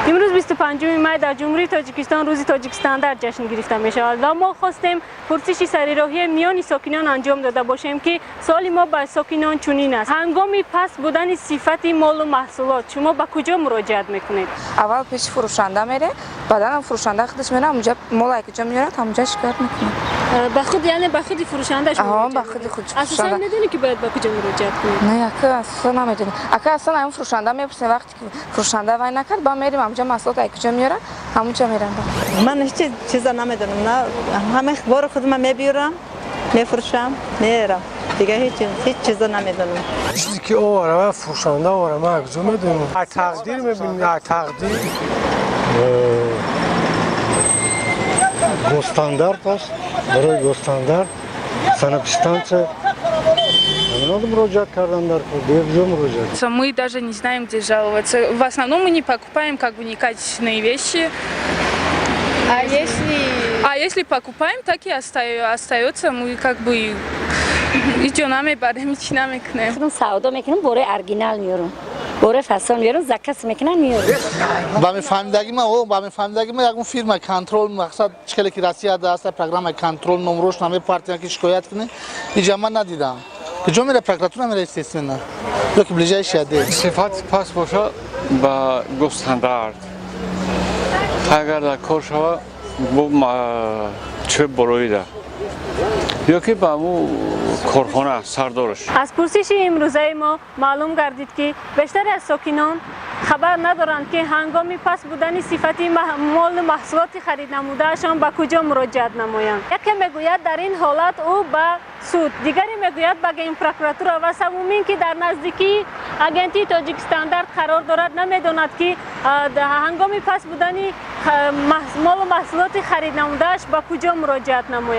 Имрӯз, 25 май, дар Ҷумҳурии Тоҷикистон Рӯзи Тоҷикстандарт ҷашн гирифта мешавад ва мо хостем пурсиши сарироҳии миёни сокинон анҷом дода бошем, ки суоли мо ба сокинон чунин аст: ҳангоми паст будани сифати молу маҳсулот шумо ба куҷо муроҷиат мекунед? Аввал пеши фурӯшанда мере, баъдан фурӯшанда худаш мера, ҳамунҷа мола куҷо меорад, ҳамунҷа шикоят мекунад. Ба худ, яъне ба худи фурӯшанда шумо Аҳо, муроҷиат ба худи мекунед? Худ Асосан фурӯшанда. Медонӣ, ки бояд ба куҷо муроҷиат кунед? Не, ака, асосан намедонем, ака. Аслан ҳамун фурӯшанда мепурсем. Вақте ки фурӯшанда вай накард, ба мерим ҳамунҷа, маҳсулот ай куҷо меорад, ҳамунҷа мерам. Ман ҳеҷ чиза намедонам, на ҳама бори худма мебиёрам, мефурӯшам, мерам, дига ҳеҷ чиза намедонам. Чизе ки овара ва фурӯшанда овара, ман куҷо медонам? Ай тақдир мебинӣ, ай тақдир. Госстандарт аст, барои госстандарт, санэпидстанция, надо муроҷиат кардан дар кор, дигар куҷо муроҷиат? Мы даже не знаем, где жаловаться. В основном мы не покупаем как бы некачественные вещи. А если А если покупаем, так и остается. Мы как бы идем намебарем, ҳеч намекунем. Худам савдо мекунам, бораи оригинал меёрам, бораи фасон меёрам, заказ мекунам, меёрам. Ба мефаҳмидагӣ ма, о, ба мефаҳмидагӣ ма, ягон фирма контроль, мақсад, чӣ хеле ки Россия даста программаи контроль, номрош намепартия, ки шикоят кунӣ, иҷа ман надидам. Куҷо мера? Прокуратура мера, естественно, ё ки ближайший отдел. Сифати паст боша, ба госстандарт, агар дар кор шава, бо чӯб бороида ё ки ба ҳамун корхона сардораш. Аз пурсиши имрӯзаи мо маълум гардид, ки бештари аз сокинон хабар надоранд, ки ҳангоми паст будани сифати молу маҳсулоти харид намудаашон ба куҷо муроҷиат намоянд. Яке мегӯяд, дар ин ҳолат ӯ ба суд, дигаре мегӯяд, ба генпрокуратура ва севумин, ки дар наздикии агентии Тоҷикстандарт қарор дорад, намедонад, ки ҳангоми паст будани молу маҳсулоти харид намудааш ба куҷо муроҷиат намояд.